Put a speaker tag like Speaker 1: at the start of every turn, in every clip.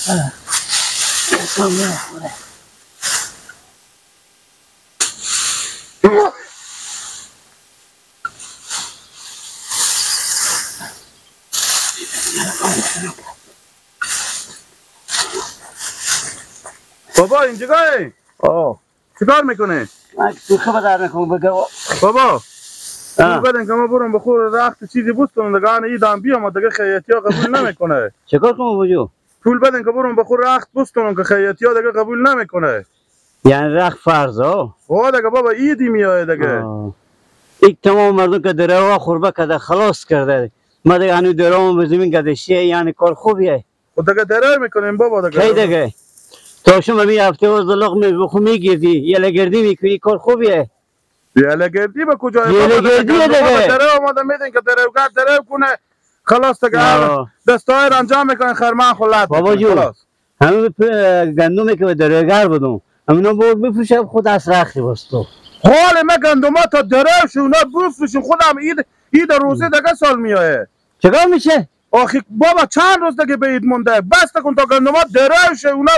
Speaker 1: بابا اینجا آه چیکار میکنه؟
Speaker 2: من سوخه بدر میکنم بگه
Speaker 1: بابا بدن که ما برم بخور رخت چیزی بستونم دیگه، آن ایدم بیام دیگه خیاطی ها قبول نمیکنه.
Speaker 2: چیکار کنم بابا؟
Speaker 1: پول بدن که برم بخور رخت بستونم که خیاطی ها دیگه قبول نمیکنه.
Speaker 2: یعنی رخت فرض ها؟
Speaker 1: آه دیگه بابا ایدی میایه دیگه.
Speaker 2: یک تمام مردم که دروا خوربه کده خلاص کرده، ما دیگه هنو درامو به زمین گدشیه، یعنی کار خوبیه.
Speaker 1: خب دیگه درو میکنیم بابا دیگه. کی
Speaker 2: دیگه؟ تا شما می هفته و زلق بخو میگیردی یله گردی میکنی، کار خوبیه.
Speaker 1: یله گردی به کجای؟
Speaker 2: یله گردی دیگه
Speaker 1: درو آماده میدین که دروگر درو کنه خلاص دیگه، دستای انجام میکنه خرمان خلات.
Speaker 2: بابا جون همه گندمی که به دروگر بدم همونا بود بفروشم خود از رخی باستو.
Speaker 1: حال ما گندما تا درو شو اونا بفروشیم خودم عید روزه دیگه سال میایه.
Speaker 2: چیکار میشه؟
Speaker 1: آخی بابا چند روز دیگه به عید مونده، بس کن تا گندما درو شه اونا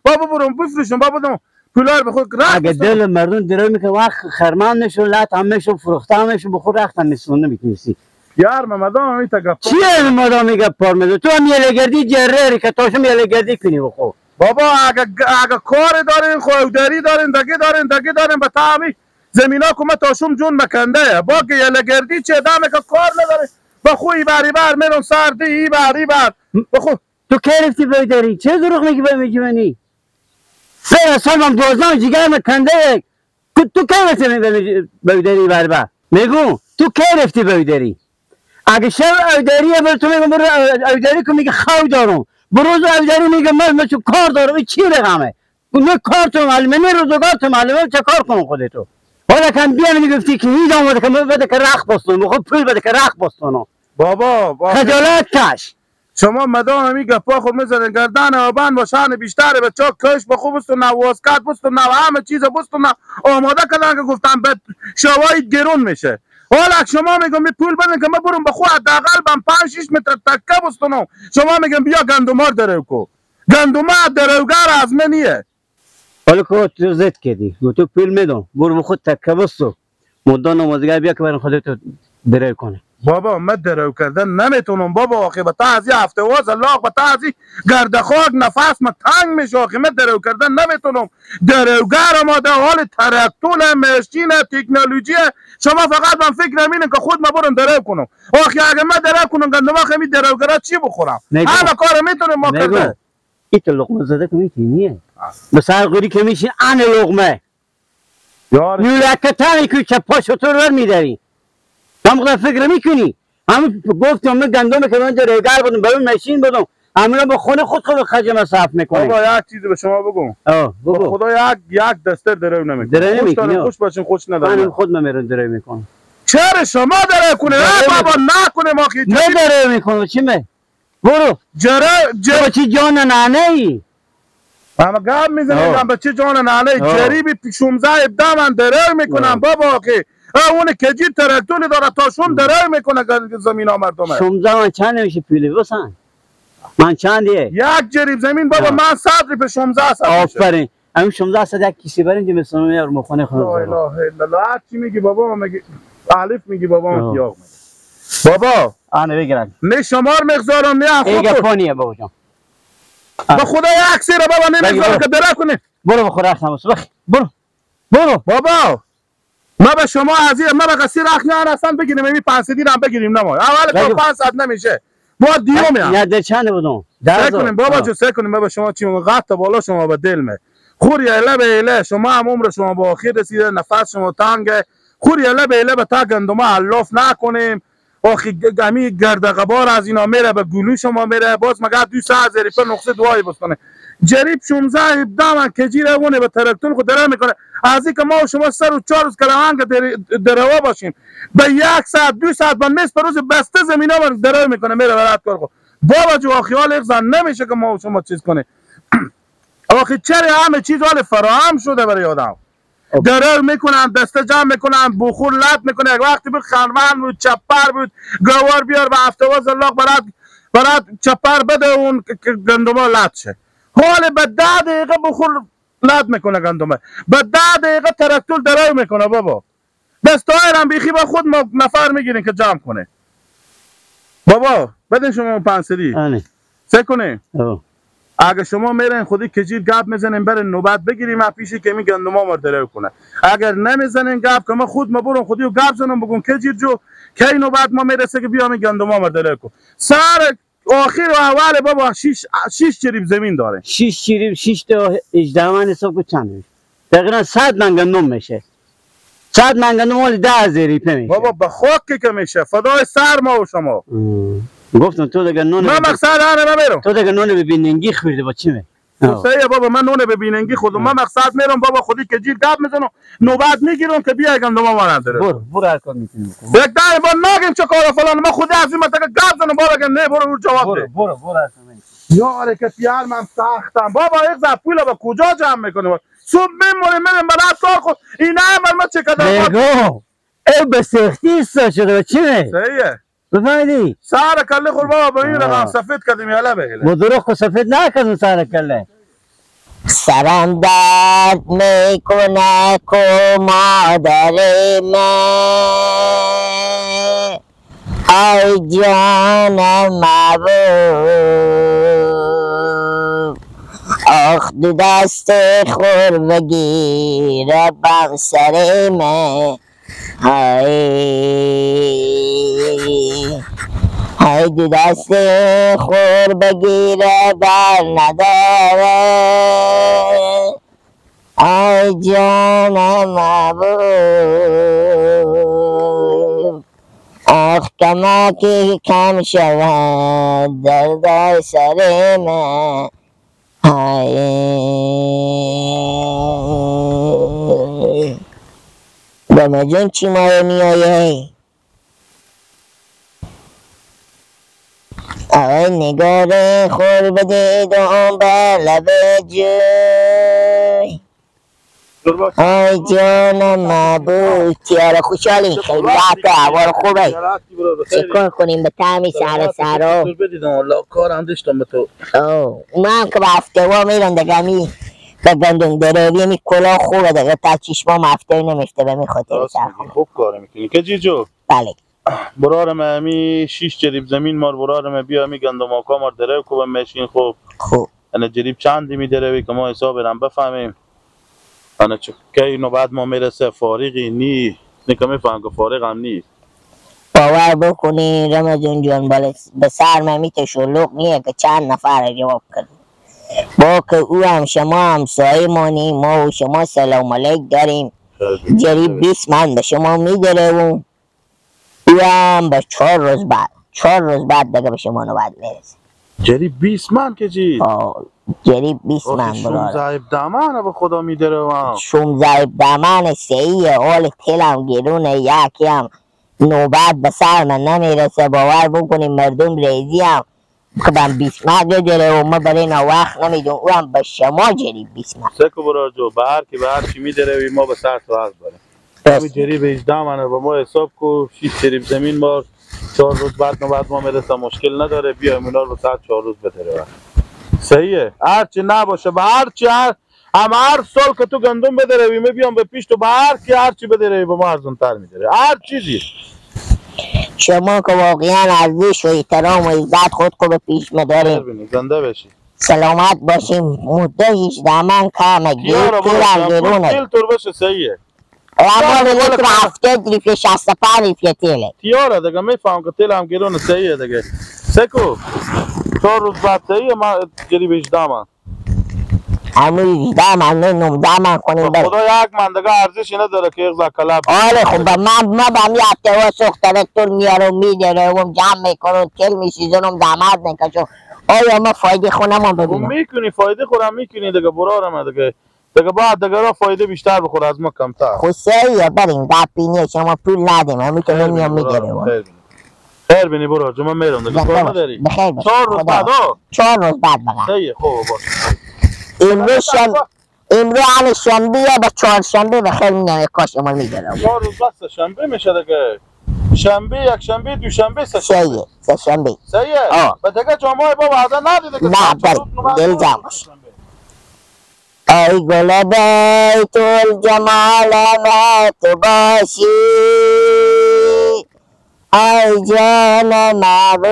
Speaker 1: بابا برم بفروشم بابا دم پولار به خود رخت.
Speaker 2: اگه دل مردم درو میکنه وقت خرمان نشو لات هم نشو فروخته هم نشو بخور رخت هم نشو نمیتونستی.
Speaker 1: یار ما مدام میتا گپ
Speaker 2: چیه مدام میگه پار میده تو هم یله گردی جرری که تاشم یله گردی کنی بخو.
Speaker 1: بابا اگه کار دارین خودداری دارین دیگه دارین دیگه دارین به تعمی زمینا که ما تاشم جون مکنده با که یله گردی چه دمه که کار نداره با خوی بری بر میرم سردی ای بر ای بر بخو.
Speaker 2: تو کی رفتی بوداری چه دروغ میگی به میگی منی؟ سه سال من دوزان جگر مکنده تو کی رفتی بوداری بر بر میگم تو کی رفتی بوداری؟ اگه شب اوداریه بر تو میگم برو اوداری که میگه خو دارم بروز اوداری میگه من چه کار دارم این چی رقمه نه کار تو معلومه نه روزگار تو معلومه چه کار کنم خودتو. حالا کم بیا میگفتی که هیچ آمده که بده که رخ بستونم خب پول بده که رخ بستونم.
Speaker 1: بابا
Speaker 2: خجالت کش
Speaker 1: شما مدام همی گپا خود میزنین گردن آبان با شان بیشتر به چاک کش به خوب بستون واسکت بستون همه چیز بستون آماده کردن که گفتم به شوایید گرون میشه. حالا شما میگم می پول بدن که من برم به خود حداقل بم 5 6 متر تکه بستونم، شما میگم بیا گندمار درو کو گندما دروگر از من نیه.
Speaker 2: حالا که تو زد کردی تو پول میدم برو به خود تکه بستو مدان نمازگر بیا که برم خودت درو کنه.
Speaker 1: بابا من درو کردن نمیتونم بابا آخه به تا از هفته واز لاغ به تا از گرد خاک نفس من تنگ میشه آخه من درو کردن نمیتونم. دروگر آماده حال تراکتور ماشین تکنولوژی شما فقط من فکر اینه که خود ما برم درو کنم. آخه اگه من درو کنم گندم آخه می دروگرا چی بخورم؟ همه کار میتونم ما کرده.
Speaker 2: ایت لقمه زده که میتونی به سر قوری که میشین ان لقمه
Speaker 1: یار
Speaker 2: نیولکه که چه پاشو تو رو میداری هم خدا فکر میکنی هم گفتم من گندم که من دروگر بودم برای ماشین بودم همونا با خونه خود خود خرج مصرف میکنه.
Speaker 1: بابا یک چیزی به شما بگم بگو. خدا یک دستر درو نمیکنه.
Speaker 2: درو نمیکنه.
Speaker 1: خوش باشین خوش ندارم.
Speaker 2: من خود من درو میکنم.
Speaker 1: چرا شما درو کنه؟ نه بابا نکنه ما که
Speaker 2: نه درو میکنم چی می؟ برو. جرا چی جان نانه ای؟
Speaker 1: اما گام میزنم به چه جان نانه ای؟ جریب 16 17 من درو میکنم بابا که اون کجی تراکتور داره تا شون درو میکنه زمین ها مردمه.
Speaker 2: 16 من چند میشه پولی بسن؟ من چندیه؟
Speaker 1: یک جریب زمین بابا من 100 روپیه 16 صد.
Speaker 2: آفرین همین 16 صد یک کیسه برنج مثلا میارم خونه خونه.
Speaker 1: لا اله الا الله. هر چی میگی بابا میگی الف میگی بابا میگی بابا
Speaker 2: آنه بگیرم
Speaker 1: نه شمار مقدارم نه خود
Speaker 2: ایگه پونیه بابا جان
Speaker 1: با خدا یک سیر بابا نمیذارم که درک کنه.
Speaker 2: برو بخور اخ برو برو
Speaker 1: بابا ما به شما عزیز ما به قصیر اخ نه اصلا بگیریم می 500 هم بگیریم نما اول تا 500 نمیشه با دیوم یا
Speaker 2: نه در چند بودم
Speaker 1: سه کنیم بابا جو سه کنیم بابا شما چی میگم قط بالا شما به دل می خور یله به اله شما هم عمر شما با آخر رسیده نفس شما تنگه خور یله به اله به تا گندما علاف نکنیم آخی گمی گرد غبار از اینا میره به گلو شما میره باز مگه دو سه هزار پر نقطه دعای بستانه جریب 16 17 من کجی روونه به تراکتور خود درو میکنه از اینکه ما و شما سر و چهار روز کلوانگ دروا باشیم به یک ساعت دو ساعت به نصف روز بسته زمینا بر درو میکنه میره برات کار خود بابا جو آخی حال اغزن نمیشه که ما و شما چیز کنه. آخی چرا همه چیز حال فراهم شده برای آدم درو میکنن دسته جمع میکنن بخور لط میکنه یک وقتی بود خرمن بود چپر بود گوار بیار به هفته واز لاغ برات چپر بده اون گندما لط شه. حال به 10 دقیقه بخور لد میکنه گندمه، به 10 دقیقه تراکتور درای میکنه بابا. دستای هم بیخی با خود ما نفر میگیرین که جمع کنه. بابا بدین شما 500 سه کنه. اگه شما میرین خودی کجیر گپ میزنین برین نوبت بگیریم از پیشی که می گندما ما درو کنه. اگر نمیزنین گپ که ما خود ما برم خودی و گپ زنم بگم کجیر جو کی نوبت ما میرسه که بیا می گندما ما درو کن. سر آخر و اول بابا 6 جریب زمین داره.
Speaker 2: 6 جریب 6 تا 18 من حساب کن چند میشه؟ تقریبا 100 من گندم میشه. 100 من گندم مال 10 جریب میشه.
Speaker 1: بابا به خاک که میشه فدای سر ما و شما.
Speaker 2: گفتم تو دیگه نون
Speaker 1: من مقصد آره من میرم.
Speaker 2: تو دیگه نون ببیننگی خورده با چی می؟
Speaker 1: صحیح بابا من نون ببیننگی خودم من مقصد میرم بابا خودی که جیر گپ میزنم نوبت میگیرم که بیا گندم ما نداره.
Speaker 2: برو برو هر کار میتونی بکن.
Speaker 1: یک دای با نگیم چه کار فلان ما خودی از این منطقه گپ زنم بابا که نه برو جواب بده.
Speaker 2: برو برو برو
Speaker 1: یاره که پیار من ساختم بابا یک زب پول با کجا جمع میکنیم؟ صبح میمونیم میریم برای کار خود این عمل ما چه کدام
Speaker 2: بگو ای به سختی ایستا شده با چی می؟
Speaker 1: صحیحه
Speaker 2: بفهمیدی؟
Speaker 1: سر کله خور بابا با این رقم سفید کردیم یالا بگیره
Speaker 2: با دروغ سفید نکردم سر کله.
Speaker 3: سرم درد میکنه کو مادر من، آی جان محبوب، آخ دو دست خور بگیره بر سر من، های دو دست خور بگیره بر نداره، آی جان محبوب، آخ کمکی کم شود درد سر من. های بابا جون چی مایه میایه؟ آقای نگار خور بدیدم بر لب جوی، آی جانم محبوب. تیاره خوشحالین؟ خیلی وقت احوال خوبه. چه کنیم به تعمی سر سرو؟
Speaker 1: کارم داشتم به تو.
Speaker 3: ما هم که به هفته وا میرن دیگه می به گندم دروی می کلا خوبه دیگه تا چشمام هفته نمیفته به می خاطر سر
Speaker 1: خوب. خوب کار میکنی که جیجو.
Speaker 3: بله
Speaker 1: برارم همی 6 جریب زمین مار برارم بیا می گندم آکا مار درو کو به ماشین. خوب
Speaker 3: خوب
Speaker 1: انا جریب چندی می دروی که ما حساب رم بفهمیم. انا چه کی نوبت ما میرسه فارغی نی نکه میفهم که فارغ هم نیست.
Speaker 3: باور بکنی رمضان جان به سر من می تشلق نیه که چند نفر جواب کرد. با که او هم شما همسایه مانی، ما و شما سلام علیک داریم. جریب 20 من به شما میدره و او هم به 4 روز بعد 4 روز بعد دیگه به شما نوبت میرسه.
Speaker 1: جریب 20 من که چی؟
Speaker 3: جریب 20 من برادر.
Speaker 1: 16 17 من به خدا میدره.
Speaker 3: 16 17 من سیه حال تلم گرونه، یکی هم نوبت به سر من نمیرسه. باور بکنیم مردم ریزی هم که من 20 من بدره و ما برای اینا وقت نمیدون. او هم به شما جریب 20 من.
Speaker 1: سکو برادر جو به هر کی به هر چی میدره ما به سر تو حق داریم. همین جریب 18 من به ما حساب کو 6 جریب زمین بار 4 روز بعد نوبت ما میرسه مشکل نداره. بیا اینا رو سر 4 روز بدره. صحیحه هرچی نباشه به هرچی هم هر سال که تو گندم بدره می بیام به پیش تو به هر کی هرچی بدره به ما ارزان تر میدره هر چیزی.
Speaker 3: شما که واقعا ارزش و احترام و عزت خود کو به پیش مداریم.
Speaker 1: زنده بشی
Speaker 3: سلامت باشیم. مدت 18 من کمه گیر تیرم گرونه.
Speaker 1: تیل تور باشه صحیحه.
Speaker 3: اما لیتر 70 ریفیه 65 ریفیه تیله.
Speaker 1: تیاره دیگه میفهم که تیل هم گرونه صحیحه دیگه. سکو 4 روز بعد صحیحه ما جریب 18 من.
Speaker 3: همون 18 من نه 19 من کنیم بره.
Speaker 1: خدا یک من دیگه ارزشی نداره که یک کلب.
Speaker 3: آره خب من به می هفته ها سوخت تراکتور میارم میدارم جمع میکنم تل میسیزنم زحمت میکشم. آیا ما فایده خونم ببینم؟
Speaker 1: میکنی فایده خورم میکنی دیگه برارم دیگه. دیگه بعد دیگه را فایده بیشتر بخور از ما کمتر.
Speaker 3: خب صحیحه بریم گپینیه شما پول ندیم همین که میام میگیریم.
Speaker 1: خیر بینی برو جمعه میرم دیگه کار نداری.
Speaker 3: بخیر باش.
Speaker 1: 4 روز بعد.
Speaker 3: 4 روز بعد بقیه.
Speaker 1: صحیح خوب باش.
Speaker 3: امروز هم شنبه یا به چهارشنبه بخیر میام کاش ما میگیرم.
Speaker 1: 4 روز بعد سه شنبه میشه دیگه. شنبه یک شنبه دوشنبه سه شنبه.
Speaker 3: سه شنبه.
Speaker 1: صحیحه. به دیگه جمعه بابا اذان ندیده که
Speaker 3: نه بریم دل جمع باش. ای گل بیت الجمال ما تو باشی، ای جان محبوب،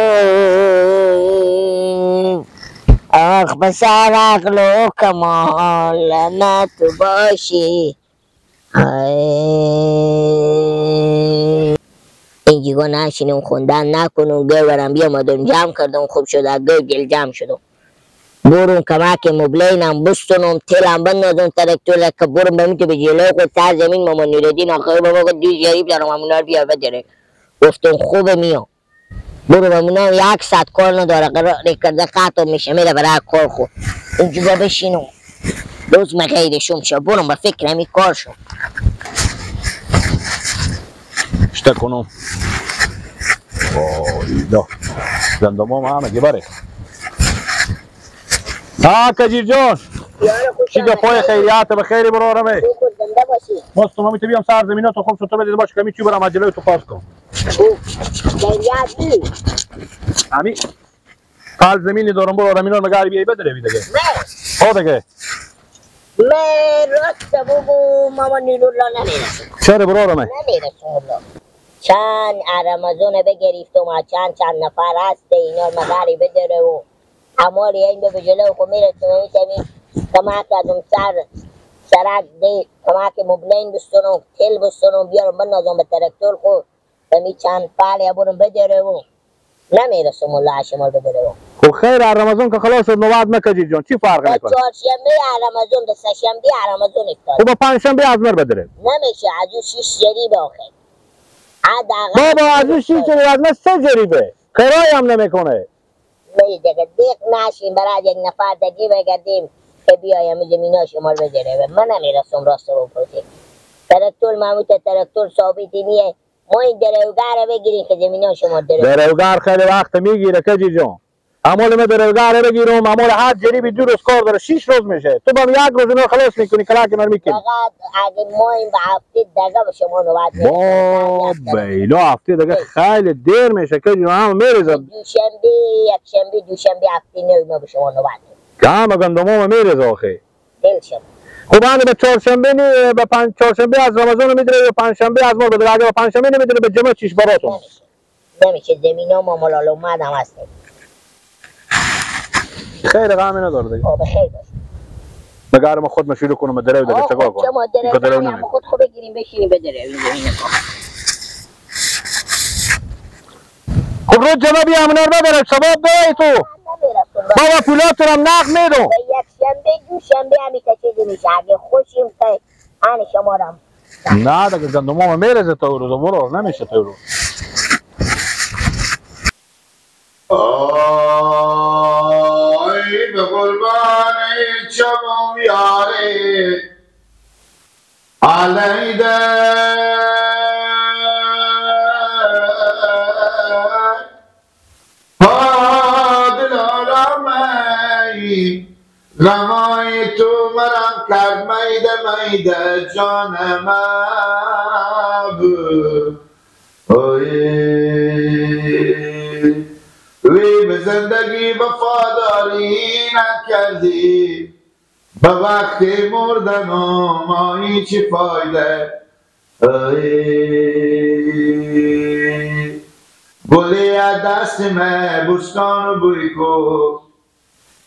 Speaker 3: آخ بسر عقل و کمال ما تو باشی. این جیگا نشینم خوندن نکنم، گه برم بیامدم جمع کردم، خوب شد گه گل جمع شدم. برم کمک مبلینم بستونم تلم بندازم ترکتور که برم بمی که به جلو خود سر زمین مامان نوردین آخر بابا که دو جریب دارم همونا رو بیا بداره. گفتم خوب میام برم همونا یک ساعت کار نداره، قرار کرده قطع میشه میره برای کار خود. اینجا بشینم روز مغیر شم شد، برم به فکر همی کار شم.
Speaker 1: اشتا کنم وای گندمام همه گبره. ها کجیر جان، چی گپای خیریات بخیری برارمه؟
Speaker 3: زنده باشی.
Speaker 1: ماست تو میتونی بیام سر زمینات خوب شد تو بدید باش کمی چی برم عجله تو خواست کن.
Speaker 3: خیریات بی.
Speaker 1: امی قال زمینی دارم برارم اینا مگاری بیای بدره دیگه.
Speaker 3: نه.
Speaker 1: ها دیگه.
Speaker 3: من راست بگو مامان نورالله نمیرسه.
Speaker 1: چرا برارمه؟
Speaker 3: نمیرسه والله. چند رمضان بگرفتم چند نفر هست اینا مگاری بدره و امالی این به جلو خو میرسم میتونی کمک ازم سر سرک دی کمک مبلین بستونم تل بستونم بیارم بنازم به ترکتور خو می چند پالی برم بدره و نمیرسم والله شما بدره و.
Speaker 1: خب خیر رمضان که خلاص شد نوبت نکجی جان چی فرق میکنه؟
Speaker 3: چهارشنبه رمضان به سه شنبه رمضان افتاد.
Speaker 1: خب پنجشنبه از مر بدره.
Speaker 3: نمیشه از اون 6 جریبه آخه.
Speaker 1: بابا از اون 6 جریبه از من 3 جریبه کرای هم نمیکنه.
Speaker 3: دیگه دیق نشیم برای یک نفر دیگه بگردیم که بیایم زمینا شما رو بدره. من نمیرسم راست رو بپرسیم. ترکتور محمود ترکتور ثابتی نیه، ما این دروگر بگیریم که زمینا شما دره.
Speaker 1: دروگر خیلی وقت میگیره کجی جان. امال ما دروگر بگیرم امال هر جریبی 2 روز کار داره 6 روز میشه. تو با یک روز اینا خلاص میکنی کلاک اینا میکنی.
Speaker 3: فقط اگه ما این به هفته دیگه به شما نوبت
Speaker 1: میدیم. با بیلا هفته دیگه خیلی دیر میشه کجی جان هم میریزه.
Speaker 3: دوشنبه یک شنبه دوشنبه هفته نه ما به شما نوبت میدیم.
Speaker 1: کم گندمام میریزه آخه.
Speaker 3: دل شما.
Speaker 1: خب انا به چهارشنبه نی به پنج چهارشنبه از رمضان میدره به پنجشنبه از ما بدره. اگه به پنجشنبه نمیدره به جمعه چیش براتون.
Speaker 3: نمیشه زمینا ما ملال اومد هم هست. خیر
Speaker 1: غمی نداره دیگه.
Speaker 3: آه بخیر باش.
Speaker 1: مگر ما خود مشیرو کنم درو دیگه چیکار کنم؟
Speaker 3: شما درو ما خود خود بگیریم بشینیم بدره زمین.
Speaker 1: خب رو جمعه بیا همونا رو ببرم ثواب داری تو. بابا پولات رو هم نقد میدم.
Speaker 3: یک شنبه دو شنبه همی تا چیزی میشه اگه خوشیم تا آن شما رم.
Speaker 1: نه دیگه گندمام میرزه تا روز برو نمیشه تا روز.
Speaker 4: آی به قربان چمم یاره علیده غمای تو مرم کرد میده میده جان بود وی به زندگی وفاداری نکردی به وقت مردن و مایی چی فایده گلی از دست من بستان بوی کو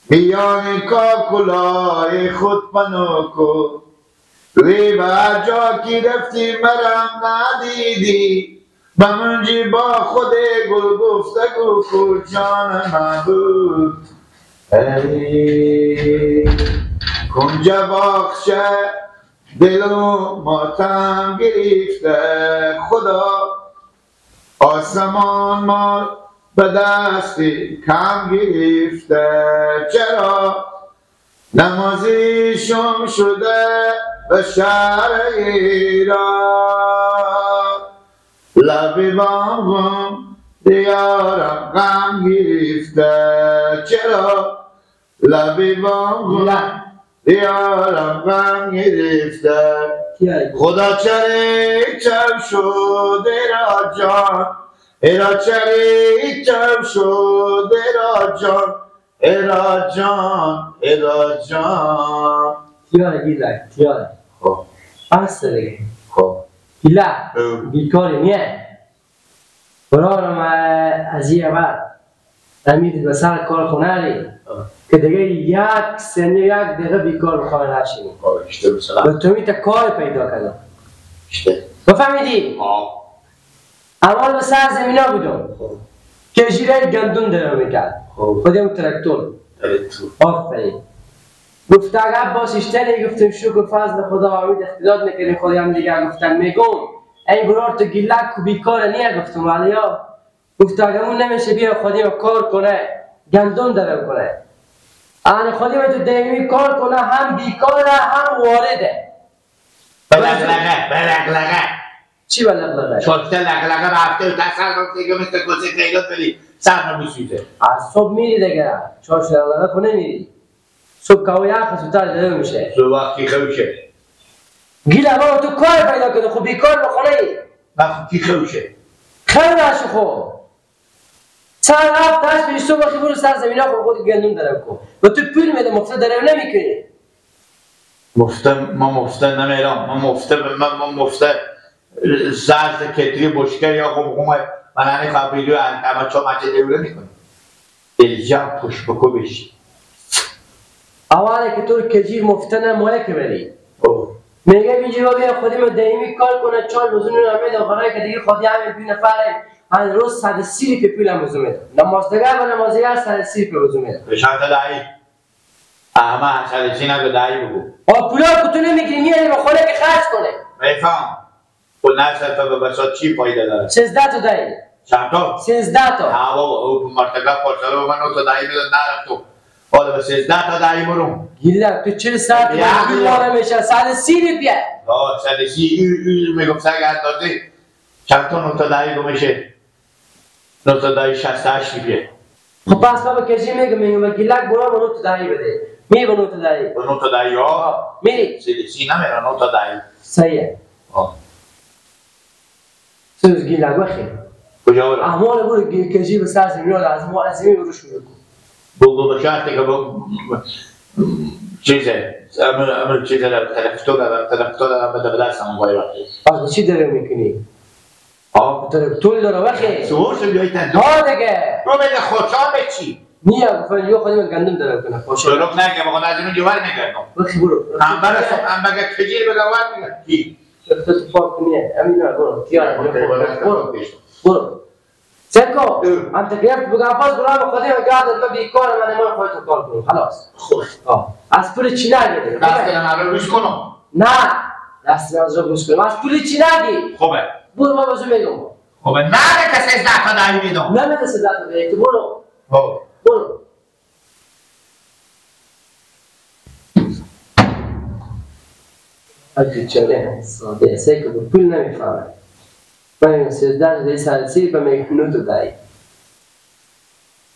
Speaker 4: میان کاکلای خود پنو کو وی به جا کی رفتی مرم ندیدی به منجی با خود گل گفتگو کو جان محبوب کنج باغچه دلو ماتم گرفته خدا آسمان مال به دستی کم گرفته چرا نمازی شم شده به شهر ایران لبی بانگم دیارم غم گرفته چرا لبی بانگم دیارم غم گرفته خدا چرا چم شد را جان ایرا چری چم شد ایرا جان ایرا جان ایرا جان.
Speaker 5: تیاره گیلک تیاره.
Speaker 4: خب
Speaker 5: بس دیگه.
Speaker 4: خب
Speaker 5: گیلک بیکاری نیه. برارم از یه بعد امید به سر کار خونه ری که دیگه یک سنه یک دقیقه بیکار بخواه نشینی. به تو میت کار پیدا کردم. بفهمیدی؟ اول به سر زمینا بودم که جیره گندم درو میکرد. خودم ترکتور. آفرین. گفت اگه عباس اشتری گفتم شکر فضل خدا امید اختلاط میکردیم خودم دیگه. گفتم میگم ای برار تو گیلک و بیکار نیه. گفتم ولی ها. گفت اگه اون نمیشه بیا خودم کار کنه گندم درو کنه. آن خودم تو دیمی کار کنه هم بیکاره هم وارده.
Speaker 4: بلغلغه بلغلغه.
Speaker 5: چی بلغلغه؟
Speaker 4: چطور لغلغه رفته و تسر گفته که مثل کسی خیلات بلی سر نمیسوزه.
Speaker 5: از صبح میری دیگه چهار لغلغه کنه میری. صبح که یخ زودتر دیده میشه.
Speaker 4: صبح وقتی خوشه.
Speaker 5: گیل بابا تو کار پیدا کنی خب بیکار بخونه ای.
Speaker 4: وقتی خوشه.
Speaker 5: خیلی نشو خب. سر هفت هشت پیش صبح وقتی برو سر زمینا خب خود گندم درم کن. و تو پول میده مفته درم نمیکنی.
Speaker 4: مفته ما مفته نمیرم. ما مفته ما مفته زرد کتری بشکر یا قمقمه من هنی قبیلو اما چون مچه دیوره میکنی. الجام پشت بکو بشی.
Speaker 5: اوله که تو کجیر مفته نمایه که بری. میگه اینجوری بیا خودم دائمی کار کنه چهار بزون نمیده آخرای که دیگه خودی همین دو نفره هر روز 130 روپیه پول بزون میده. نمازدگر و نمازگر 130 روپیه بزون میده.
Speaker 4: به شرط دایی. اما 130 نه به دایی بگو.
Speaker 5: آ پولا که تو نمیگیری میاری به خونه که خرج کنه.
Speaker 4: میفهم. پول نه تا به بچا چی فایده داره؟
Speaker 5: 13 تا دایی.
Speaker 4: چند تا؟
Speaker 5: 13 تا.
Speaker 4: ها بابا او مرتکب پارسال من تو دایی میداد نرفت تو. حالا به 13 تا دایی برو.
Speaker 5: گیلک تو 40 ساعت بیمار میشه 130 روپیه.
Speaker 4: آه 130 میگم سگ اندازه چند تا نوتا دایی گم میشه؟ نوتا دایی 68 روپیه.
Speaker 5: خب پس بابا کجی میگم گیلک برو به نوتا دایی بده. می به نوتا دایی.
Speaker 4: به نوتا دایی ها؟
Speaker 5: میری.
Speaker 4: 130 نمیره نوتا دایی.
Speaker 5: صحیحه.
Speaker 4: آه.
Speaker 5: سوز گیلک بخیر.
Speaker 4: کجا برم؟
Speaker 5: احمال برو کجی به سر زمین از ما از زمین برو شروع کن.
Speaker 4: بگو به شرطی که چیزه امر چیزه دارم ترکتور دارم ترکتور دارم بده به دستم وای وقتی.
Speaker 5: آه چی داره میکنی؟
Speaker 4: آه
Speaker 5: ترکتور داره وقتی.
Speaker 4: سوار شو بیای تن.
Speaker 5: آه دیگه.
Speaker 4: رو بده خوشا به چی؟
Speaker 5: نیا گفتن یو خودم گندم داره کنه خوشا.
Speaker 4: دروغ نگه بخواد از این جوار میگردم.
Speaker 5: وقتی برو.
Speaker 4: انبر انبر کجیر بگه وار میگه. کی؟
Speaker 5: تو پاک کنی امین برو تیار برو برو. سرکو انت گرفت بگم باز برام خودم قاعد ما بیکار من ما خودت کار کنم خلاص.
Speaker 4: خوش.
Speaker 5: آه از پول چی نگیری؟
Speaker 4: دست من رو گوش کنم.
Speaker 5: نه دست من رو گوش کنم از پول چی نگی؟
Speaker 4: خوبه.
Speaker 5: برو بابا زو میگم.
Speaker 4: خوبه نه که 13 تا دایی میدم.
Speaker 5: نه نه 13 تا دایی تو برو.
Speaker 4: خب
Speaker 5: برو. بیچاره ساده سرکو پول نمیفهمه. من 13 تا دایی 130 به میگم تو دایی.